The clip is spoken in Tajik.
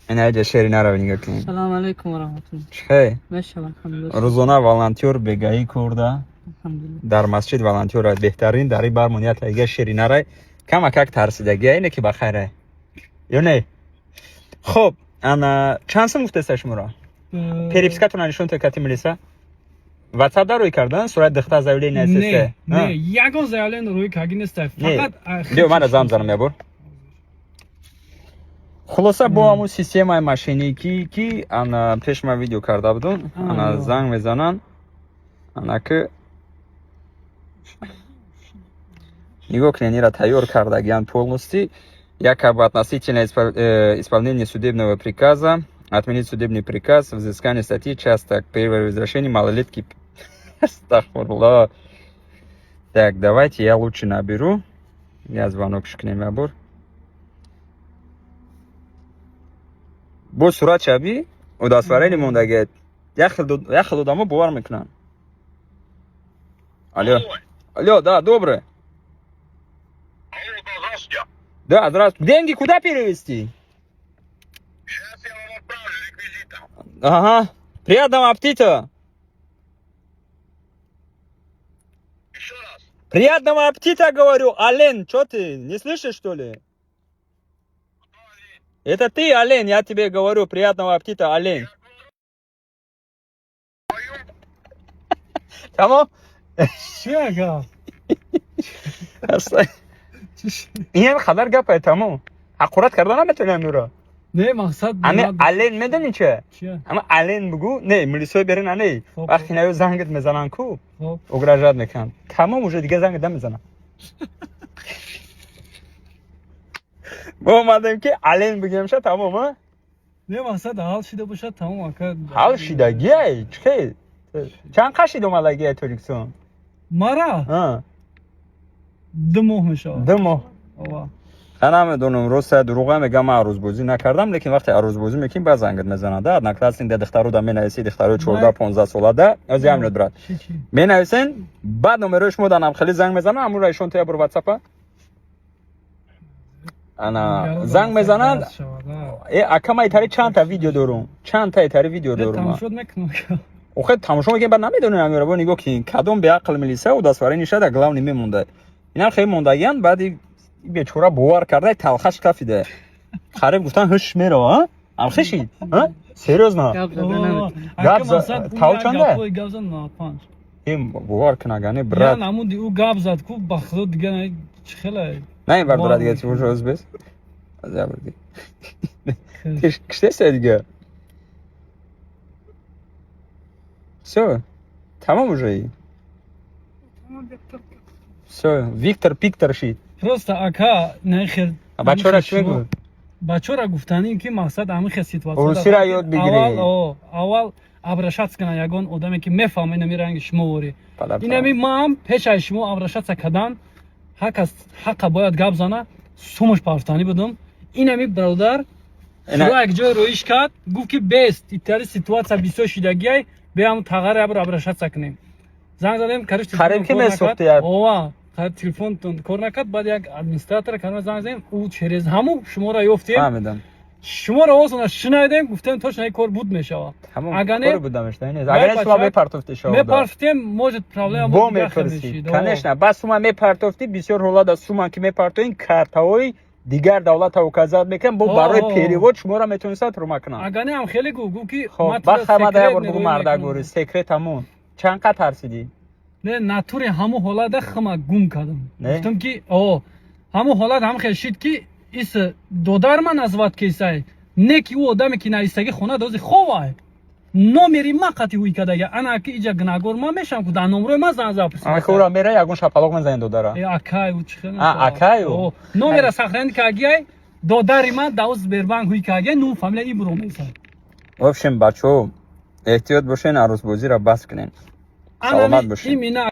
Ина шери наро нигоҳ кунед. Салом алейкум ва раҳматуллоҳ. Чӣ? Мешавам, алҳамдулиллоҳ. Рӯзона волонтёр бегаӣ курда. Алҳамдулиллоҳ. Дар масҷид волонтёр беҳтарин дари бармон як тайга шери нарай. Камакак тарсидагия ине ки ба хайре. Ё не? Хоб, ана чанд сум гуфтеста шуморо? Перепискатона нишон то кати милиса. WhatsApp дар рӯй кардан сурат дихта заявление Не, не, ягон заявление рӯй карги неста. Фақат Биё, мана зам занам ябор. Хулоса, бо ҳамун системаи мошенникӣ, ки ана пеш ман видео карда будум, ана занг мезананд, ана ки нигоҳ кунед, ира тайёр кардагиан полностью, якобы относительно исполнения судебного приказа, отменить судебный приказ, взыскание статьи, часто первое возвращение малолетки. Астағфируллоҳ. Так, давайте я лучше наберу, я звонок шикнем ябор. Бо сурат шаби удостоверение мондагият, як хел одамо бовар мекунанд. Алло, алло, да, доброе. Алло, да, здравствуйте. Да, здравствуйте. Деньги куда перевести? Сейчас я вам отправлю реквизиты. Ага. Приятного аппетита. Еще раз. Приятного аппетита, говорю. Ален, что ты, не слышишь, что ли? Это ты, олень, я тебе говорю, приятного аппетита, олень. Тамом? Чӣ гап? Ин қадар гапае, тамом. Ҳақорат карда наметавонам ӯро. Не, мақсад Ами олень медонӣ че? Чия? Ама олень бугу, не, милисои берин ане. Хоб. Вақти наё зангит мезананд ку, Хоб. угрожать мекунанд. Тамом, уже дига зангит намезананд. Мо омадем ки олень бигемша, тамом, а? Не, мақсад ҳал шида бошад, тамом, ака. Ҳал шидагиай, чӣ? Чанд қашид омадагиай Тоҷикистон? Мара А, 2 моҳ мешавад. 2 моҳ. Ова. Ман намедонам, рост дурӯға мегам, ман арӯзбозӣ накардам, лекин вақте арӯзбозӣ мекунӣ, баъд зангит мезанад. Да, одноклассник да духтару да менависӣ, духтарои 14-15 сола да, оз як минут, брат. Чӣ, чӣ? Менависен, баъд номерои шумо дан хеле занг мезананд, ҳамун раишон то як бор ватсапа. Ана занг мезананд, э, ака, ман итари чанд та видео дорум, чанд та итари видео дорум. Тамошод мекунам. Охе, тамошо мекунем, баъд намедонем амира, бо нигоҳ кин, кадом беақл милиса удостоверение да главный мемонда. Инам хеле мондагиян, баъди бечора бовар карда, талхаш кафида. Қариб гуфтан ҳуш мерава, а? Амхеши? А? Серьёзно? Гап зада наметавонам. Гап тав чанда? Гап зад 95. Ин бовар кунагане, брат. Ян ҳамун ӯ гап зад ку, ба худо, дига чӣ хела. На, ин бардора дига чӣ уже ӯзбес? Азябр. Киштеса дига. Всё. Тамом уже. Всё, Виктор Пиктор шид. Просто, ака, не хел. А бачора чӣ мегӯ? Бачора гуфтанӣ ки мақсад ҳамин хел ситуация. Русиро ёд бигирӣ. Аввал, о, аввал обращаться кунад ягон одаме, ки мефаҳма инами ранги шумо ворӣ. Инами маам пешаи шумо обращаться кардан, ҳар кас ҳаққа бояд гап зана, сумаш партанӣ будум. Инами бародар шуро як ҷой роиш кард, гуфт ки бест, итари ситуация бисёр шидагиай, беам тағаре ябр обращаться кунем. Занг задем, короче, Қариб ки телефон кор месӯхти накард. як. Ова, қариб телефонтон кор накард, баъд як администратора кардем, занг задем, ӯ через ҳамун шуморо ёфтем. Фаҳмидам. Шуморо осона шинайдем, гуфтем, точно ин кор буд мешавад. Тамом. Ага не- Кори буда мешта, не? Агар не, шумо бача- мепартофти шумо. Мепарфтем, может, проблема Бо буд, дигар хел мепурсӣ. мешид. О. Конечно, баъд сума мепартофтӣ, бисёр ҳолат аз сума ки мепартоин, картаҳои дигар давлата указать мекунанд, бо О, барои о, о. перевод шуморо метавонистанд рума кунанд. Ага не, ҳам хеле гуфт ки Хоб, ман туро баъд хамада секрет як бор бугу мероӣ мардак мекунам. гӯри, секрет ҳамун. Чанд қад тарсидӣ? Не, натури ҳамун ҳолата хама гум кардам. Не? Гуфтам ки о, ҳамун ҳолат ҳам хел шид ки ис додар ман назват кесай, не ки ӯ одаме ки нависаги хона дози ховай. Номери ма қати ҳуй кардага, ана ки иҷа гунаҳгор ман мешавам ку, дар номрои ман занг зад. Ама ки ӯра мера ягон шапалоқ мезанед додара. Э, акай ӯ чӣ хел А, акай ӯ? О, номера сохранить кардагиай, додари ман дар Сбербанк ҳуй кардагиай, нум фамилия ибро мезад. В общем, бачаҳо, эҳтиёт бошен, арӯзбозиро бас кунен. Саломат бошед. Имина.